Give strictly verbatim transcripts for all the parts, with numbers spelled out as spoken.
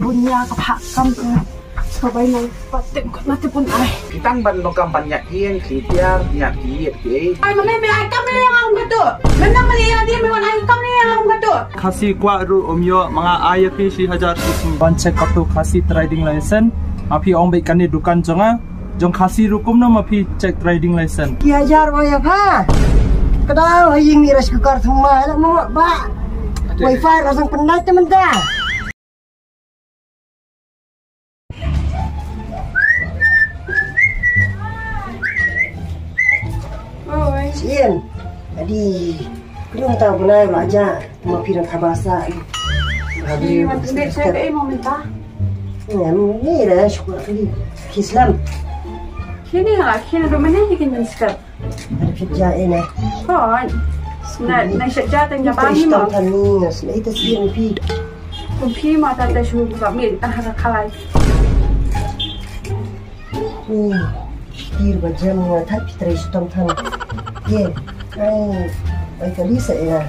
Bunia ka phah kam ka. Ka bai nang pat tip ka na tip un ai. Ki tang ban nokam ban yak ien ki tiar yak ki iet ki. Ai ma me me ai kam ne yang ang katu. Menang me ya dia me wan ai kam ne yang ang katu. Khasi kwah ruh um ïoh ma nga ai ïa phi shi hajar shi sum. Ban check katu Khasi trading license. Ma phi ong beit kane dukan jong nga. Jong Khasi ruh kumno ma phi check trading license. Ki hajar wa ïa pha. Ka dau ha ïing ni rice cooker thma la mo ba. Wifi la sang pyndat te mynta. Oi. Sien. Adi. Kudung tau bunai ma aja. Ma phi dang khabasa. Ki wan tendek saya ke mo mynta. Ni re syukur kali. Ki slam. Kini ha, kini do mene ki kin step. Ada kerja ini. Kon. Na, na sejak tanya bani mo. Tani, na ita sien phi. Kum phi ma ta ta shu ka mi ta ha ka khalai. Ni, kir ba jam nga that phi trei shitom than. Ye, ai, bai kali sa ya.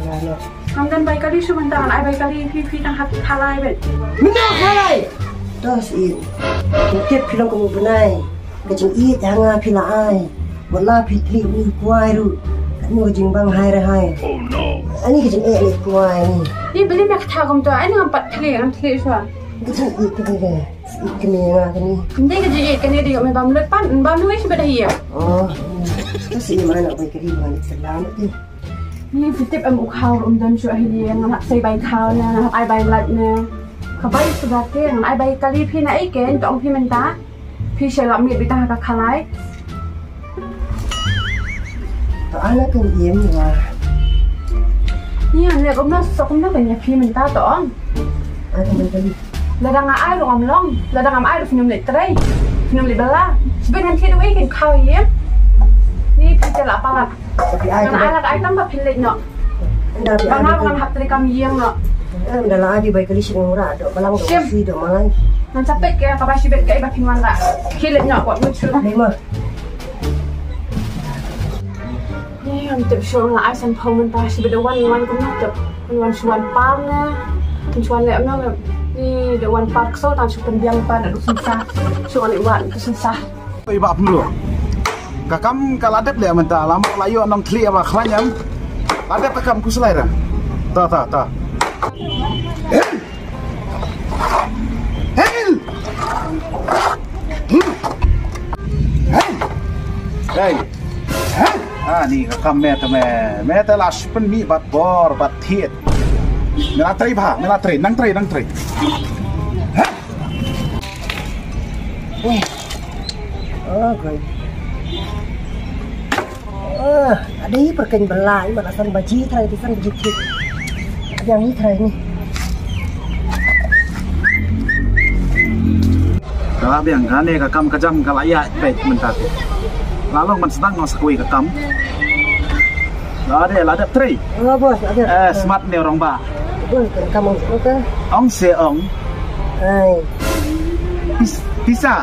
Lano. Ngam dan bai kali shu mynta, ai bai kali phi phi tang ha khalai bet. Mynta khalai. Tos in. Tip phi long ka mu benai. Ka jingïeit ha nga phi la ai. Wat la phi thli ni kwai ruh. Ka nu ka jingbang hai re hai. Oh no. Ani ka jingïeit ni kwai ni. Ni beli me kata kumta, ani ngam pat thli, ngam thli shwa. Ka jingïeit ka ni ka. Ka ni nga ka ni. Ni ka jingïeit ka ni di me bam lut pan, bam lu ish beda hiya. Oh. Ka si ma na bai ka di ma ni salam ti. Ni phi tip em u khaw um don shu hi li, ngam hap sei bai khaw na, ngam hap ai bai lait na. Ka bai suba ke, ngam ai bai kali phi na ai ke, tong phi mynta. Phi shu lap miet bita ha ka khalai. To ala kan iem wa. Ni an le kumno so kumno kan ïa phi mynta to ong. Ai kan bai kali. Lada nga ai ruh ngam long, lada ngam ai ruh phin ym leit trei, phin ym leit bylla. Shibit ngan thied uei kein khaw ïing. Ni phi te la palat. Ngan ai lada ai tang ba phin leit noh. Ba nga ba ngan hap trei kam ïing noh. Ngan sa peit ka kaba shibit kaei ba phin wan rah. Phi leit noh wat mut shuh. Ni ngam tip shuh, nga ai san phew mynta, shibit da wan wan kumno tip. Wan shu wan par ne, wan shu wan leh kumno leh. Ni da wan par ksew tang shu pynbiang par da du synsa. Shu wan leh wan du synsa. Oi ba pynlong. Ka kam ka la dep leh mynta, la mut la ïoh nongthli ba khlaiñ em. La dep ka kam khuslai ra. Ta ta ta. Hel! Hel! Hel! Hel! Ah, ni ka kam me te me. Me te la shu pynmih bad bor bad thied. Me la trei bha, me la trei, nang trei, nang trei. Hel! Eh. Oh, great. Ah, ade hi perken belai, mana san baji trai, di san baji kit. Yang ni trai ni. Ka la biang kane ka kam ka jam ka la ïa peit mynta te. La long ban sdang noh sa kawei ka kam. La de la dep trei. Oh, bos, ade. Eh, smat ne orang ba. Bos, ka kam ong se ong. Ai. Pis-, pisa.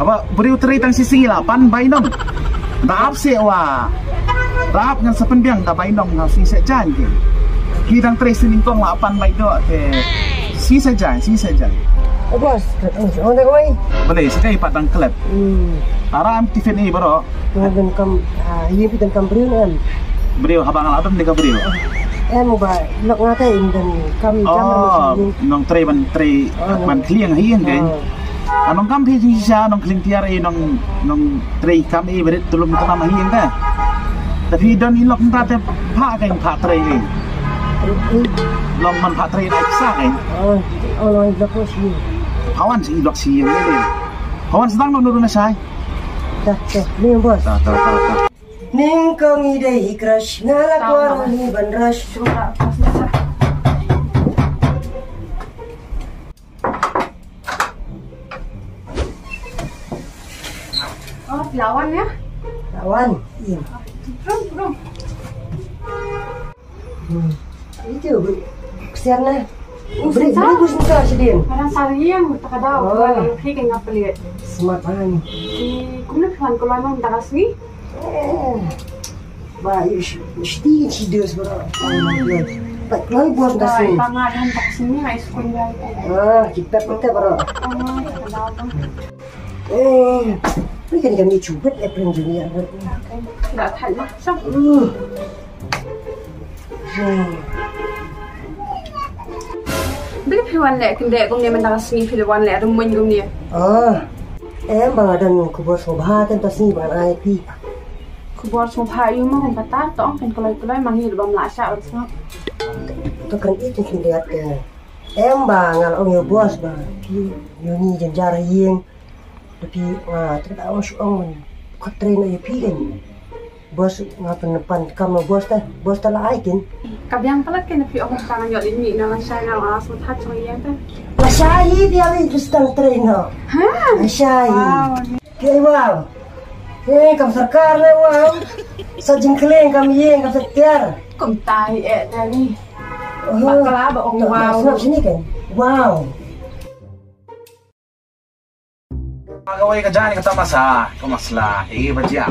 Haba briew trei tang shi sngi la pan bainong. Da ap se wa. Da ap ngan sa pynbiang da bainong ha shi seh jan ke. Ki dang trei shi nyngkong la pan bainong te. Shi seh jan, shi seh jan. Oh, bos, ka tang shi ong da kawei. Balei shi kai pat dang klep. Hmm. Ara am tiffin i baro. Nga donkam, ah, ïa phi donkam briew ne em? Briew haba nga la don ne ka briew. Em ba lok nga te im donkam jam. Oh, nongtrei ban trei ban kliang hi ïeng kein. Ah, nongkam phi jingshisha nongkliang tiar i nong, nongtrei kam i ba rit tulum tanam hi ïeng te. Te phi don i lok mynta te phah kein phah trei i. Long man phah trei na i pisa kein. Oh, long i lok shi. Pha wan shi i lok shi ïeng ne. Pha wan sdang noh nuru na shai. Dah, dah, ni bos. Dah, dah, dah, dah. Nyngkong i dei i crush, nga la kwah ni ban rush. Oh, lawan ya? Lawan, iya. Brum, brum. Hmm. Itu, bu-, kesian lah. Oh, beri, sensar? Beri bu sensar sedin. Kadang sariang, tak ada. Oh. Kalau phi kena pelit. Semat mana ni? Di, kumno phi wan keluar nang tak asli? Eh. Ba, you sh-, mesti tidur sebab. Oh, my God. Kloi bos da sini. Ba nga dan tak sini ngai skun jai. Ah, kita kita bro. Oh, kenapa? Eh, ni kan kami cubat eh pun dunia. Dah tak nak. Hmm. Hmm. Bila phi wan leh kendek kumne, mynta ka sngi phi wan leh rumuin kumne. Ah. Em ba don khubor sngewbha te mynta sngi ba ngan ai phi. Khubor sngewbha ïa u ma kumta, tong phin kloi kloi, ma ngi ruh bym lah shah ban sngap. To kan i te khyndiat te. Em ba nga la ong ïa u bos ba phi ïa ngi jynjar ha ïing. Da phi nga te ka ong shu ong ban khot trei noh ïa phi kan. Bos nga pynpan kam noh bos te. Bos te la ai kin. Ka biang palat kin phi ong ka ngan ïoh lyngngoh na lashai, nga la sngewthuh jong ïa te. Lashai hi phi ïa phi stang trei noh. Ha? Lashai. Wow. Phi ai wow. Eh, kam sorkar le wow. Sa jingkhleng kam ïing kam sa tiar. Kumta hi eh te ni. Oh. Bakla ba ong wow. Sini kan. Wow. Kawei ka jani kata masa, ka masla, eh, ba jia.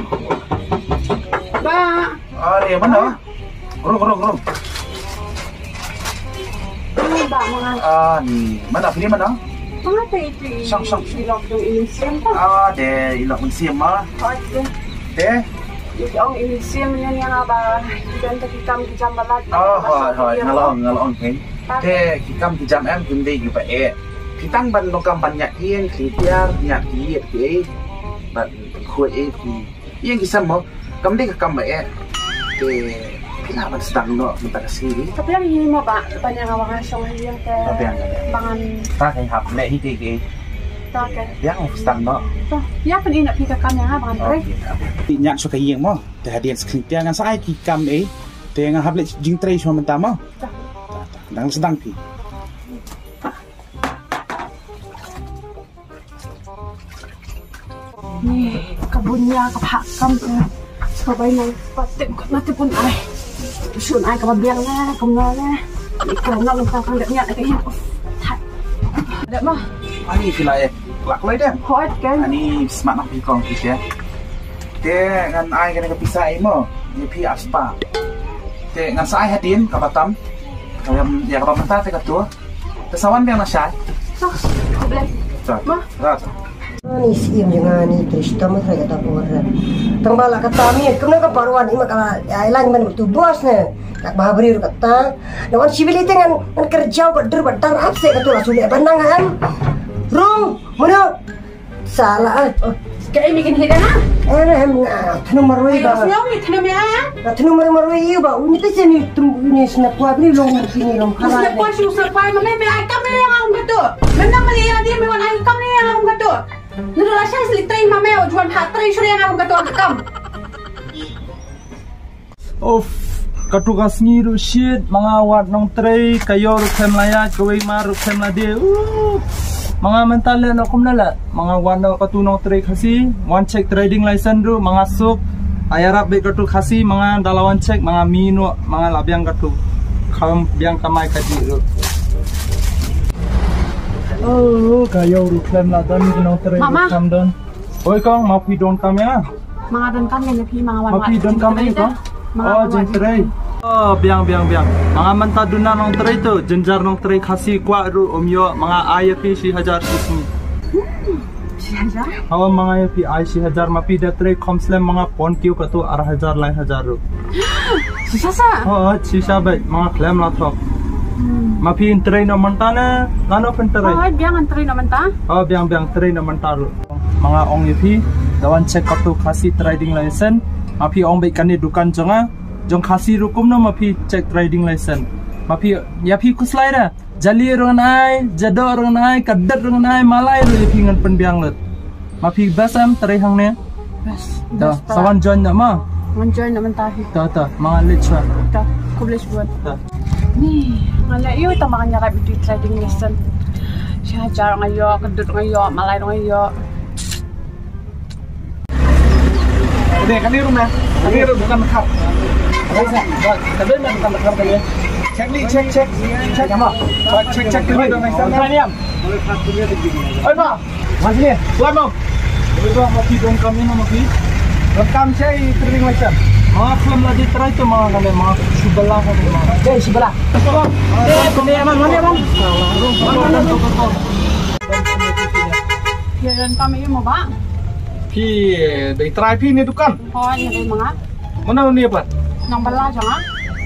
Ba. Are, mana? Guru, guru, guru. Ni ba, mana? Ah, ni. Mana, phi mana? Mana te itu? Shong, shong, shong. Ilok tu ini siam pa? Ah, de, ilok ini siam ma. Oh, de. De? Ong ini siam ni ni ba. Jangan kita kita jam balat. Oh, hoi, hoi, ngalong, ngalong, eh. Te ki kam ki jam em, ki mdei ki ba eh. Ki tang ban donkam ban ñiah ïing, ki tiar, ñiah ki ïing ki eh. Ban khuid eh ki ïing ki sem mo. Kam dei ka kam ba eh. Te phi lah ban sdang noh mynta ka sngi. Ka biang hi mo ba, ban ïa nga ba nga shong ha ïing te. Ka biang, ka biang. Ba ngan. Ta ka hap leh hi te ki. Ta ka. Biang sdang noh. Ta. Ïa pyn-i na phi ka kam ïa nga ba ngan trei. Ñiah shuh ka ïing mo. Te hadien skhlin te ngan sa ai ki kam eh. Te nga hap leh jingtrei shuh mynta mo. Ta. Ta, ta. Dang sdang phi. Ni ka bun ïa ka phah kam te. Ka bai nang pat tip ka na tip bun ai. Shun ai ka ba biang na kumno na. Ni ka na nang ka kan dep ïa ka ïa. Dep ma. Ani phi lai. Lak lai dem. Hoi kan. Ani smat nak phi kong phi te. Te ngan ai ka na ka pisa ai mo. Ni phi aspa. Te ngan sa ai hadien ka batam. Ka ïa ka ba mynta te ka tu. Te sa wan biang na shai. Sa, khublei. Sa. Ma. Ra sa. Ani siem jong ani Tristan ma sa kata por. Tang ba la kata mi kumno ka parwan i ma ka ai lan man tu bos ne. Ka ba bri ru kata. Na wan civil ite ngan ngan kerja ba dur ba dar ap se kata la sule ba nang em. Rung, mano? Sala ah. Ka ini kin hidana. Eh, em, ah, thnu marwei ba. Sñiaw ni thnu ya. Thnu marwei marwei ba. Uni te sini tum uni sna kwa bri long sini long khala. Sna kwa shu sna kwa ma me me ai kam ne yang ang katu. Menang me ya dia me wan ai kam ne yang ang katu. Ndu la shai sli trei ma me juan ha trei shuri yang ang katu kam. Uff, katu ka sngi ruh shit, ma nga wad nongtrei, ka ïoh ruh khlem la ïaid, kawei mar ruh khlem la die. Uh, ma nga mynta leh noh kumno leh, ma nga wad noh katu nongtrei Khasi, wan check trading license ruh, ma nga suk, ïarap beit katu Khasi, ma nga da la wan check, ma nga mih noh, ma nga la biang katu. Khlem biang kamai kajih ruh. Oh, ka ïoh ruh khlem la don nongtrei ruh khlem don. Oi kong, ma phi donkam ïa nga? Ma nga donkam ïa phi, ma nga wan. Ma phi donkam ïa kong? Oh, jingtrei. Oh, biang, biang, biang. Ma nga mynta duna nongtrei tu, jynjar nongtrei Khasi kwah ruh um ïoh, ma nga ai ïa phi shi hajar shi sngi. Hmm, shi hajar? Hawa ma nga ïa phi ai shi hajar, ma phi da trei kham slem ma nga pon kiew katu ar hajar lai hajar ruh. Shisha sa? Oh, shisha beit, ma nga khlem la thok. Hmm. Ma phi trei noh mynta ne, lano phin trei? Oh, biang trei noh mynta. Oh, biang, biang trei noh mynta ruh. Ma nga ong ïa phi, da wan check katu Khasi trading license. Ma phi ong beit kane dukan jong nga, jong Khasi ruh kumno ma phi check trading license. Ma phi, ïa phi khuslai da. Jali ruh ngan ai, jadok ruh ngan ai, kadet ruh ngan ai, malai ruh ïa phi ngan pynbiang lut. Ma phi best em trei hangne. Best. Da, best sa wan join da ma. Wan join da mynta hi. Da, da, ma nga leit shuwa. Da, khublei shibun. Da. Ni, nga leh ïa u tang ba nga ïarap ïa u trading license. Shi hajar nga ïoh, kadet nga ïoh, malai nga ïoh. Deh, kane ruh na. Kane ruh dukan khap. Kane ruh dukan khap kane. Check ni, check, check. Check, check, check kane ruh na. Oi, ma. Mas ni. Tuan, ma. Oi, ma, ma phi donkam ïa nga, ma phi. Donkam sha i trading license. Ma, khlem la dei trai te ma, kane ma, shu bylla kane ma. Jai shu bylla. Jai, kane ma, mane ma. Phi don kam ïa mo ba? Phi dei trai phi ne dukan? Hooid, ïa dei ma nga. Mano ne pat? Nongbylla jong nga.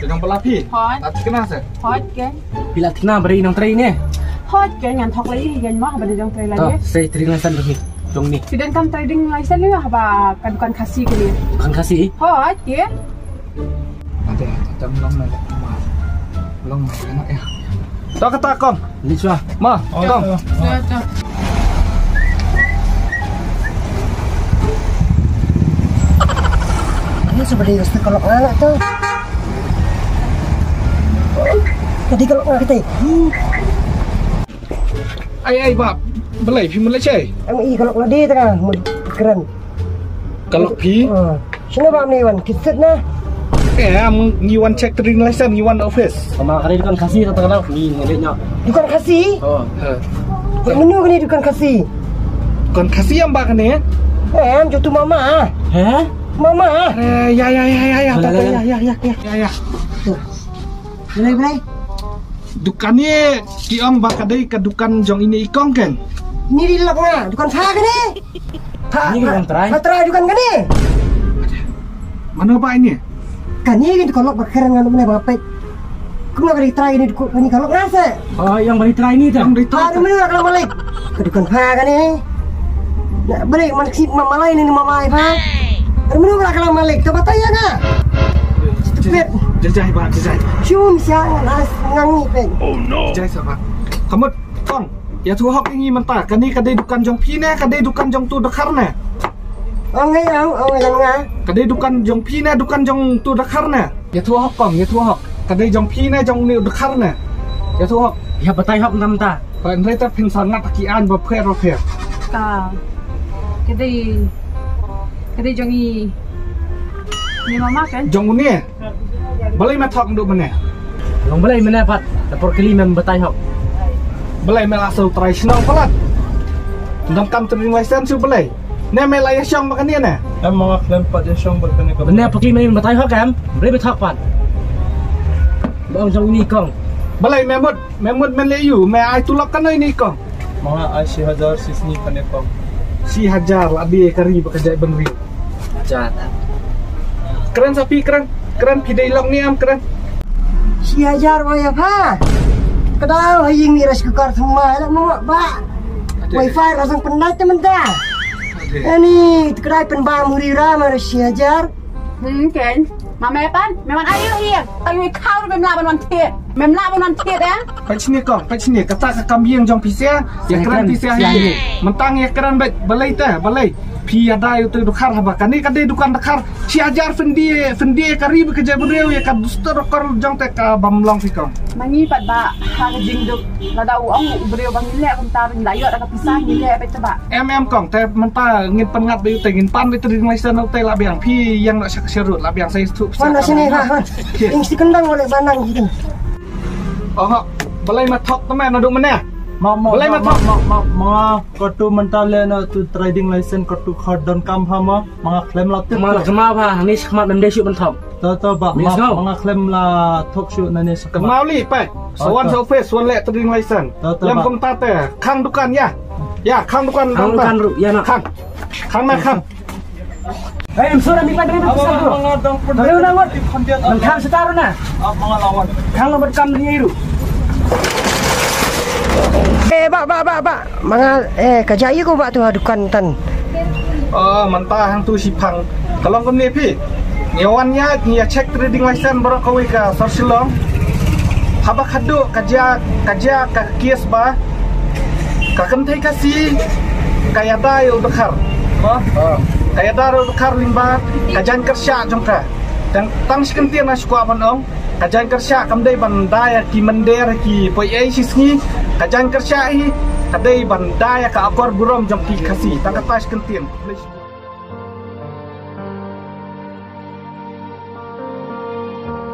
Dei nongbylla phi? Hooid. Tat kena se? Hooid ke. Phi la thikna ba dei nongtrai ne? Hooid ke, ngan thok lai ïa ngan mo ba dei nongtrai lai. To, ïa sei trading license phi. Jong ni. Phi don kam trading license ne haba ka dukan Khasi kane? Dukan Khasi? Hooid ke. Ate, ate, long na, long na, long na, long na, ya. To kata kong. Ni chwa. Ma, kong. Ano sa ba dei gusto ka lok nga na to? Tadi ka lok nga kita. Ai, ai, bap. Balei phi mut leit shai? Ang i ka lok lade ta ka mut kren. Ka lok phi? Ah. Shino ba mne wan kitset na. Eh, am ngi wan check trading license, ngi wan office. Sama kali dukan Khasi ta ta ka lok ni ni leit nyok. Dukan Khasi? Oh. Ha. Menu kani dukan Khasi? Dukan Khasi am ba kani? Eh, am jotu mama. He? Mama. Eh, ya, ya, ya, ya, ya. Balei, balei? Ya, ya, ya, ya, ya, ya. Balei, balei? Dukan ni ki ong ba ka dei ka dukan jong ine i kong ken. Ni di lok nga, dukan pha kane. Pha, ni ka pha, dukan trai. Pha trai dukan kane. Mano ba ini? Kane kan dukan lok ba kren ngan mane ba pek. Kumno ka dei trai ni dukan ni ka lok nga se. Oh, yang ba dei trai ni ta. Yang dei trai. Pha ni mano ka malik. Ka dukan pha kane. Na, balik man si ma malai ni ma mai pha. Mano ba ka malik. To batai ya nga. Stupid. Jajai ba, jajai. Shum siang nas ngang ni pen. Oh no. Jai sa ba. Kamut, kong, ïathuh hok ïa ngi mynta, kane ka dei dukan jong phi ne, ka dei dukan jong tu dkhar ne? Ong ngai ong, ong ngai nga. Ka dei dukan jong phi ne, dukan jong tu dkhar ne? Ïathuh hok kong, ïathuh hok. Ka dei jong phi ne, jong ni dkhar ne? Ïathuh hok. Ïa batai hok namta. Ba hynrei ta phin sa ngat ki aiñ ba pher ba pher. Ka, ka dei, ka dei jong i, ni mama kan? Jong u ne? Balei me thok ndu mane? Long balei mane pat? Da por kali mem batai hok. Balei me la shu trai shnong palat? Dang kam trading license shu balei? Ne me la ïa shong ba kane ne? Em ma nga khlem pat ïa shong ba kane ka. Mane pakli me batai hok em? Balei me thok pat? Ba ong jong ini kong. Balei me mut, me mut me leh ïu, me ai tulop kano ini kong? Ma nga ai shi hajar shi sngi kane kong. Shi hajar la dei ka ri ba ka jaitbynriew. Hajar. Kren sa phi kren, kren phi dei long ni am kren. Shi hajar ba ïa pha. Ka dei ha ïing ni rice cooker thma la mo ba. Ade. Wifi ra sang pyndait te mynta. Ade. Ani te ka dei pynbam huri ra ma shi hajar. Hmm, ken. Ma me pan, me wan ayu hi. Ayu khaw me mla ban wan thied. Me mla ban wan thied eh. Peit shini kong, peit shini kata ka kam ïing jong phi sia. Ïa kren phi sia hi. Mynta ïa kren beit balei te, balei. Phi ïa dei u tu dkhar haba kane ka dei dukan dkhar. Shi hajar phin die, phin die ka ri ba ka jaitbynriew ïa ka dustur dustur jong te ka bym long phi kong. Ma ngi pat ba ha ka jingduk lada u ong u briew ba ngi leh kumta ba ngi la ïoh da ka pisa ngi leh beit te ba. Em em kong te mynta ngin pynngat beit te ngin pan beit te ding lai sen te la biang phi ïeng noh sha ka sharut la biang sa ïathuh pisa. Wan na sini ha ha. Ing si kendang wale banang gitu. Oh, balei ma thok te me na duk mane? Ma ma balei ma thok ma ma ma ko tu mynta le na tu trading license ko tu khar don kam ha ma ma nga khlem la tip. Ma la kma ba ni skhmat mem de shu ban thok. To to ba ma ma nga khlem la thok shu na ni skhmat. Kma li peit. Sa wan sa office wan leh trading license. Lem kumta te khang dukan ïa. Ïa khang dukan. Khang dukan ruh ïa na. Khang. Khang na khang. Eh, em sura mi kan dang pisa tu. Dari una ngot. Nang khang setar na. Khang lo berkam ni iru. Eh, ba ba ba ba. Manga eh ka jai ko ba tu ha dukan tan. Oh, mynta hang tu shipang. Ka long kumne phi. Ngi wan ïa ngi ïa check trading license baroh kawei ka sor Shillong. Haba khadduh ka jia ka jia ka case ba ka kynthei Khasi ka ïada ïa u dkhar. Ka ïada ïa u dkhar lyngba ka jaiñ kyrshah jong ka. Tang tang shi kyntien nga shu kwah ban ong ka jaiñ kyrshah kam dei ban da ïa ki mynder ki poi ei shi sngi. Ka jaiñ kyrshah hi ka dei ban da ïa ka akor burom jong ki Khasi. Tang kata shi kyntien.